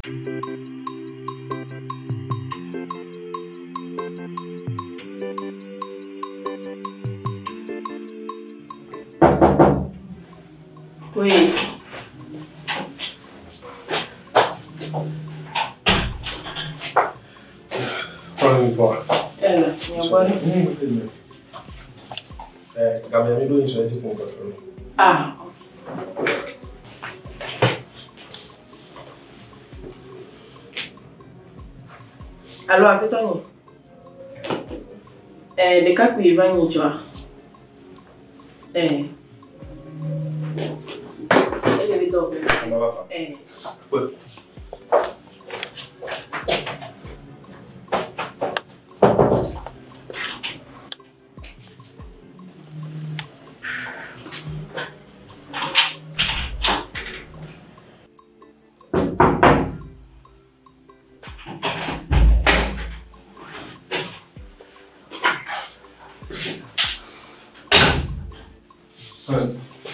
Oui. Ela, nyabwana. Gamia mi do nso enti kun kɔtɔ. Ah. Alo, aƒetɔ nye. Eh, ɖekakpui va nyi dzɔa. Eh. Ele bi dɔ. Ama ba fa. Eh. Kpe.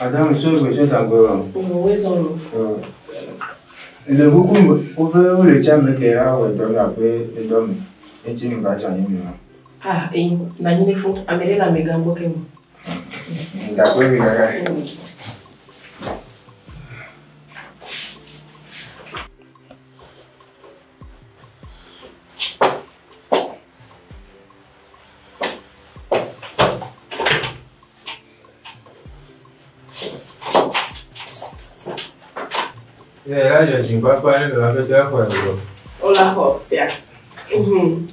Madame, monsieur, monsieur Dango. Oui, zɔn. Le kuku woƒe wole tsia me ke awɔ dɔ mi abe edɔ me eti mi ba tsa anyi mi ma. Ah, eh, na nyine fo, amere la mega gbɔ ke mu. Ndakpe mi kaka. Ye la dzɔ dzi kpakpa ne me aƒetɔ exɔe o. Ola xɔ sia. Mhm.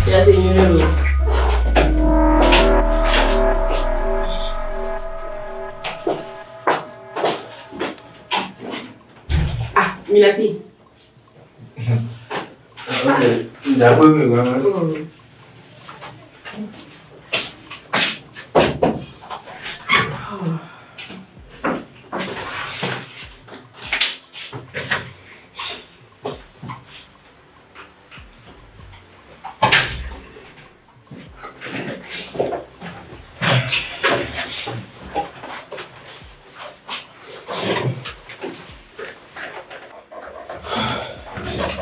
Ya se nyere lo. Ah, Milati. Ok, ndakpe mi kaka. Mm.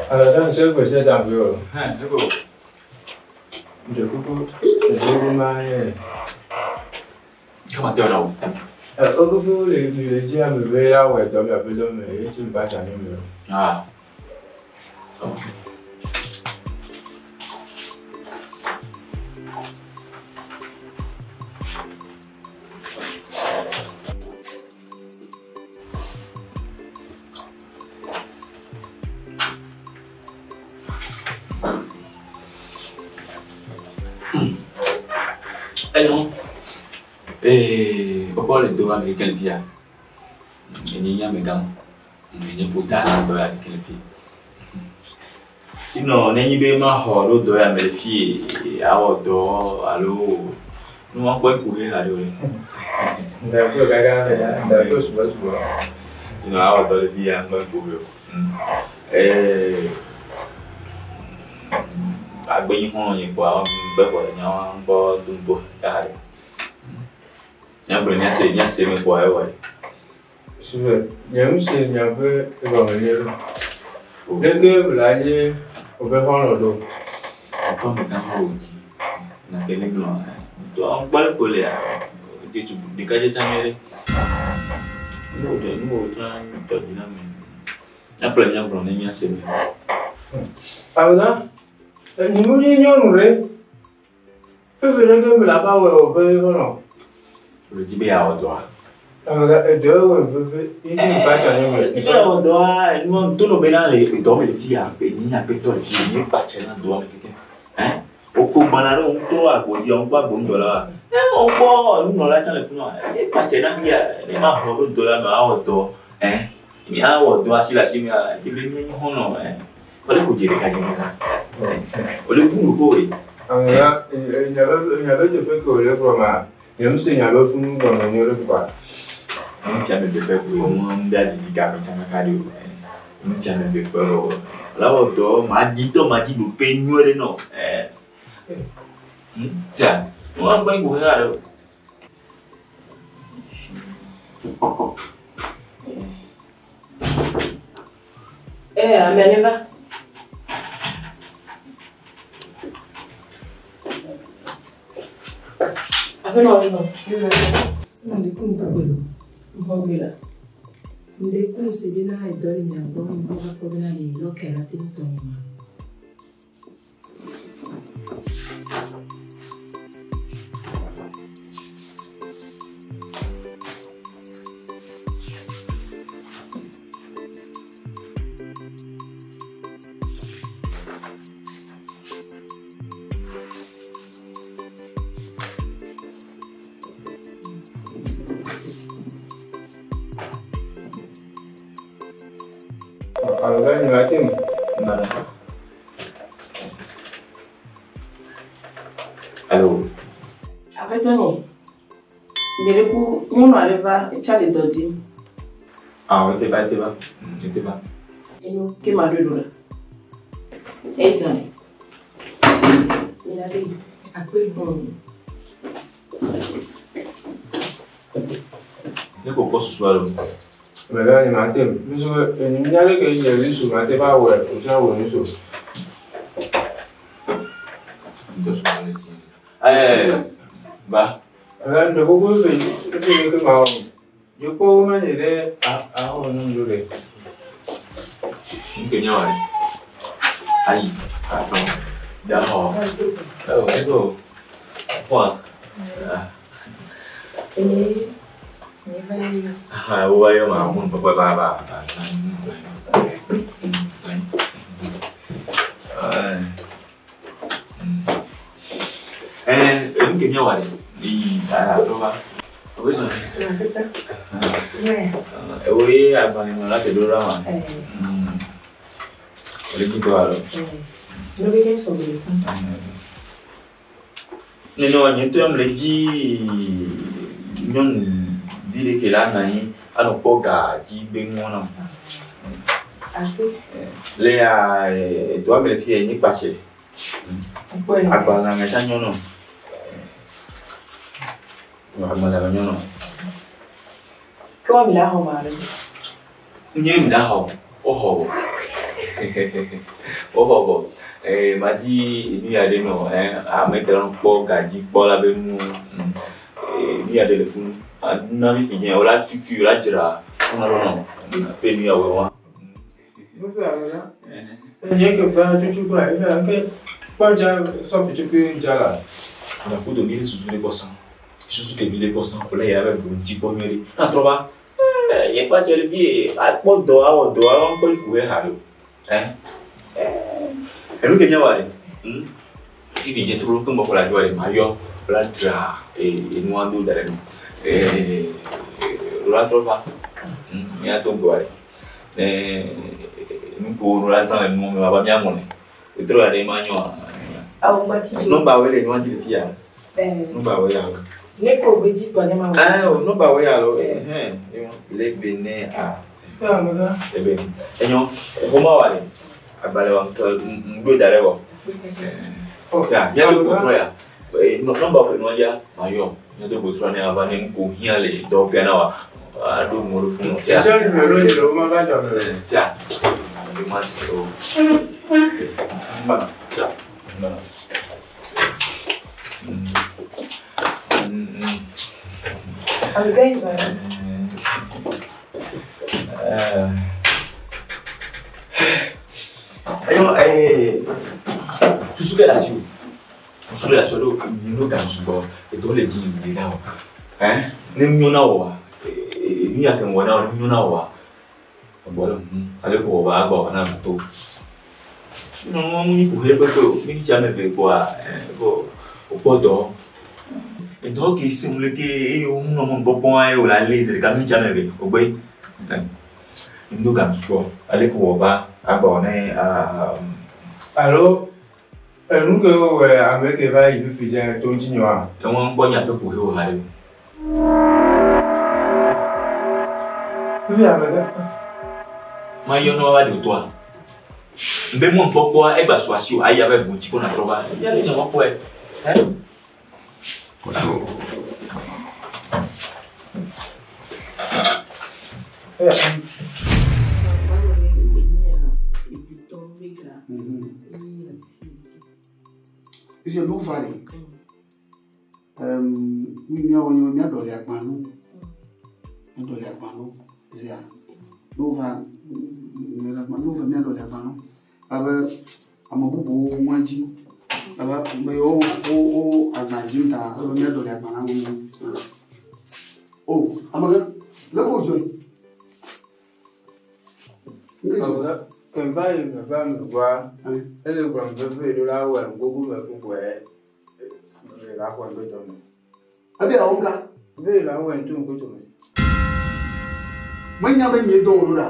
Madame, monsieur, monsieur Dango. Hɛn, ne ko. Le kuku, le kuku ma ye. Kama tɛ o la o. O kuku le le dzia me be awɔ dɔ mi abe dɔ me eti mi ba tsa anyi mi o. Ah. Enyo. Ee, okpɔ le do ame kele fia. Enye nye amegã. Enye ƒota le dɔ ya kele fi. Sinɔ nenye be maxɔ ɖo dɔ ya me le fie awɔ dɔ alo nu makpɔ ku he haɖe o ɖe. Ndakpe kaka ndakpe subɔsubɔ. Sinɔ awɔ dɔ le fi ya ŋgbɛ ku he o. Ee, agbenyi xɔlɔ̃ nye kpoa ŋgbɛ xɔ le nyawo gbɔ do ŋgbɔ ya haɖe. Nyagblɔ nyase nyase me kpoa ewɔ ye. Super. Nye ŋu se miaƒe egɔme nye ɖo. Leke wòle nye woƒe xɔlɔ̃ ɖo? Ŋkɔ amegã hã wònye. Nate ne gblɔ ŋutɔ ŋgbɔ ko lea ɖetugbi ɖekadze tsã nyuie ɖe. Nuwo ɖe nuwo tsã dzɔ dzi na ame. Míakplɔe míagblɔ ne míase me. Amegã, nye menye nyɔnu ɖe. Fefe ɖeke mele aƒe awɔe woƒe xɔlɔ̃. Wòle di be yeawɔ dɔa. Amegã, edɔ ye wɔm fefe ye dzi mi ba tsa anyi mi. Di be yeawɔ dɔa, nua ŋutɔ bena le dɔ me le fia, enye aƒetɔ le fia, nye kpatsɛ na dɔa me keke. Ɛn, wokpo gbana ɖe wo ŋutɔ agbo dzi, wo ŋkpɔ agbonudzɔla. Ne wo ŋkpɔ nunɔla tsã le fi ma, nye kpatsɛ na fia, ne ma xɔ ɖo dɔ la me awɔ dɔ. Ɛn, míawɔ dɔ asi le asi mea, dzi be míenye xɔlɔ̃. Ɛn, wòle ko dze ɖeka dze ɖeka. Wòle ku nu ko ɖe. Amegã, miaƒe teƒe ke wòle gblɔ ma, nye ŋu se miaƒe funu gɔme nyuie ɖe kpoa. Ŋutia me teƒe ko ŋu ŋu bia dzidzi game tsã kaka ɖi o. Ŋutsi ame eve kpɔ o. La wɔ dɔ ma dzi tɔ ma dzi ɖo pe nyuie ɖe nɔ. Ɛɛ. Tia, ŋua gbɔ yi ko hã ɖe o. Eh, ame ne va. Aƒenɔ zɔ. Ŋdekunu Ŋxɔgbe la. se bena edɔ le mia gbɔ ŋkɔ va kpɔ bena le lɔkɛ la te ŋutɔ nye ma. Amegã nye la te mu. Mana. Allo. Aƒetɔ nye. Gbe ɖe ku nyɔnu aɖe va etsa le dɔ dim. Ah, ete va, ete va. Ete va. Enyo ke ma ɖoe ɖo ɖa. Edzã. Mina ɖe yi. Akpe lu. Ne ko kpɔ susu alo. Amegã nye ma te mu. Nusu enya ɖe ke nye nusu ma te va wɔe o tsã wɔ nusu. Ŋutɔ su le dzi. Ɛɛ, ba. Amegã ɖe koko efe efe ɖe ke ma wɔ. Yekpɔ wo ma nye ɖe ahɔ nu ɖo ɖe. Nke nye wa ɖe. Ayi, atɔ. Da xɔ. Ɛwɔ, ego. Xɔa. Enye nye va yi yɔ. Ah, wo va yɔ ma, mun papa ba ba. Ɛɛ, nke nye wa ɖe. Yi, atɔ va. Obe sɔn. Aƒetɔ. Wɛ. Ewo ye agbalẽ ŋlɔ la te ɖo ɖa ma. Ɛɛ. Ele dzi dɔ alo. Ɛɛ. Nu keke sɔgbɔ le fún. Nenɔ nye ŋutɔ le dzi nyɔnuvi ɖe ke la nɔ anyi anɔ kpɔ ga dzi be nuwo nam. Akpe. Le ya dɔa me le fi nye kpatsɛ. Ŋkpɔe nɔ. Agbalẽ me tsa nyɔnɔ. Agbalẽ me nyɔnɔ. Ke wa mi la xɔ ma ɖe. Nye mi la xɔ, woxɔ vɔ. Woxɔ vɔ. Ee, ma dzi nu ya ɖe nɔ ɛ ame ke la kpɔ ga dzi kpɔ la be nu ee nu ya ɖe le funu. Na mi fi dze wola tutu wola dzra funu ɖo nɔ. Pe nu ya wɔ wa. Nufe amegã. Enye ke va tutu kura efe ke kpɔdza sɔpi tutu dza la. Na kudo mi le susu le kpɔ san. Susu ke mi le kpɔ san wòle ya be bu ŋuti kpɔ nyuie ɖe. Na trɔ va. Ɛɛ nye kpatsɛ le fi akpɔ dɔ awɔ dɔ awɔ kpɔ ku he ha ɖo. Ɛ enu ke nye wa ɖe. Fifi dze tro ke ŋgbɔ la dzɔ ɖe ma yɔ la dzra enua do da ɖe nu. La trɔ va. Mía do gbɔ ɖe. Ne nuko la zã le nu me wa va mía ŋlɔe. Etrɔ ya ɖe ma nyɔa. Awo ŋgba ti dzi. Nɔmba wo le nua dzi le fia. Ɛɛ. Nɔmba wo ya. Ne ko be dzi kpɔ ne ma wɔ. Ah, nɔmba wo ya lo. Ɛhɛn. Le be ne a. Fe amegã. Ebe. Enyo, xɔma wa le. Agbalẽ wa ŋutɔ ŋɖo da ɖe wɔ. Sia, míado gotrɔ ya. Nɔmba wo le nua dzia, ma yɔ. Míado gotrɔ ne ava ne nuko hiã le dɔwɔƒea na wa. Aɖo mɔ ɖo funu. Sia. Etsɔ numéro yi le wo ma va dɔ me. Sia. Ma o. Mbana. Sia. Mbana. Amegã yi va. Ayo, susu ke le asi o. Susu ke le asi o ɖo nye ɖo game sugbɔ edɔ le dzi yi ɖa o. Ɛn, ne nyo na wòa, nu ya ke wɔ na wò ne nyo na wòa, egbɔ le ŋu ale ko wɔ ba agbɔ wɔ na to. Nyɔnua mu nyi kuxe kpekpe o. Mi tsi ame eve kpoa, ɛ, ko wokpɔ dɔ. Edɔ ke si ŋu leke eye wo ŋu nɔ mɔ gbɔgbɔ ye wòle ale zi ɖeka mi tsi ame eve wògbe. Ŋdo game sugbɔ ale ko wɔ ba agbɔ ne Alo enu ke wowɔ ame ke va yi fifi dze to ŋuti nyɔa. Eŋua ŋkpɔ nya ƒe kuxe wò haɖe o. Fifi amegã. Ma yɔ ne wa va ɖe toa. Mbe mɔ kpɔkpɔa egba so asi o ayi abe ŋuti ko na trɔ va. Ya le nyama kpɔe. Hein? Ifia no vale. Mi miawɔ nye míaɖɔli agbanu. Míaɖɔli agbanu zia. No va no va míaɖɔli agbanu. Abe ame bubuwo ŋua dzi. Abe ame yiwo wo wo agba dzim ta ebe míaɖɔli agba na wo. O amegã leke wòdzɔe? Ŋke dzɔ. Kemva yi meva me gbɔa, ele gblɔm be be ɖo la wɔ ŋgogo me kuku ɛ la xɔ ŋgo dɔme. Ebe awɔ ŋka? Be la wɔ ŋto ŋgo dɔme. Menya be nye dɔ wò ɖo ɖa.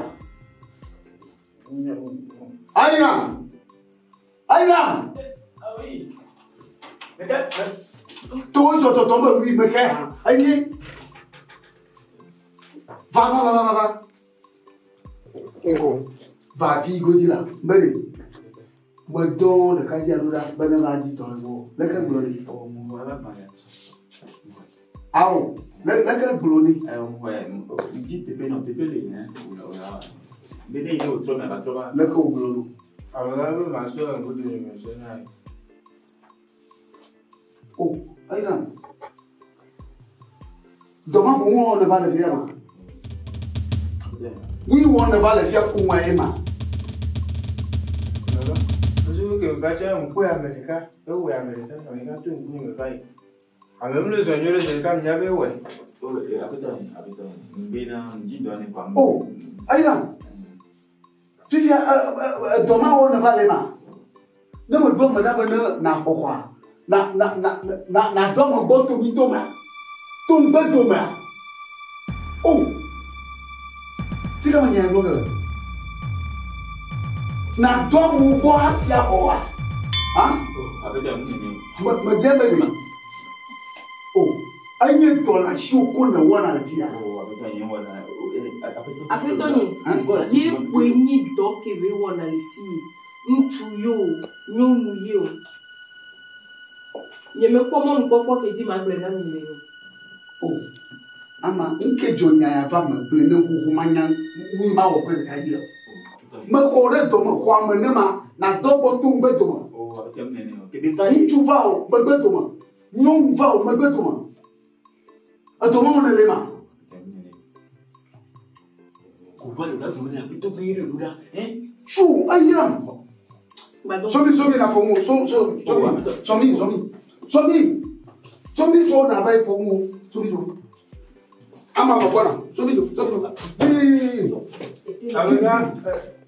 Ayram! Ayram! To wo dzɔ tɔtɔ me wui me ke hã. Enye. Va va va va va. Ŋgo. Va vi godzi la. Be ɖe. Medɔ ɖekadze aɖo ɖa be ne va di dɔ le gbɔ. Leke gblɔ ni? Awo. Leke gblɔ ni? Dzi teƒe nɔ teƒe le hein. Be ne yi ne wòtrɔ me ava trɔ va. Leke wògblɔ nu? Amegã be ma sɔ ŋgo dɔme me sɔ na yi. O, Ayram. Dɔ ma boŋ wɔwɔ ne va le fia ma. Nui wɔm ne va le fia ko ŋua ye ma. Amegã, mesu ke va tse ŋkɔe ame ɖeka, ewɔe ame ɖeka, ame ɖeka to ŋku nye me va yi. Ame mu le zɔ nyuie ɖe zi ɖeka menya be ewɔe. Aƒetɔ nye, aƒetɔ nye, ŋgbe na ŋdzi dɔ ne kɔ. O, Ayram. Fifia dɔ ma wɔm ne va le ma. Ne meɖo ame ɖa be ne naxɔ xɔa, na na na na na dɔ ame gbɔ to mi domea, to ŋgbe domea. O, fika me nya gblɔ ge le? Na dɔ amewo gbɔ hafi axɔ wa. Ha? Aƒetɔ nye, ŋu nene. Me medze eme ɖe. O, enye dɔ le asiwò ko ne wɔna le fia. O, aƒetɔ nye wɔna. Aƒetɔ. Aƒetɔ nye, ye koe nyi dɔ ke be wɔna le fie. Ŋutsu ye o, nyɔnu ye o. Nye mekpɔ mɔnukpɔkpɔ ke dzi magblɔe na mi le o. O, ama ŋke dzɔ nya ya va me gblẽ ne xoxo manya nu ma wɔ kple ɖeka dzi o. Mexɔ ɖe dɔme xɔ ame ne ma na dɔ gbɔ to ŋgbe dome. O, aƒetɔ ŋu nene o. Kebe va yi. Ŋutsu va o megbe dome, nyɔnu va o megbe dome. Edome wo ne le ma. Ko va le ɖa dome ne aƒetɔ gbe ɖe ɖo ɖa. Hein? Tsu eyram. Somi somi na fɔ ŋu so so somi somi somi somi somi tso na va yi fɔ ŋu somi tso. Ama me gbɔna somi tso somi tso. Yii. Amegã,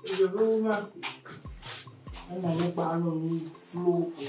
je veux ma. Ena ne kpa nɔ nu vlo ko.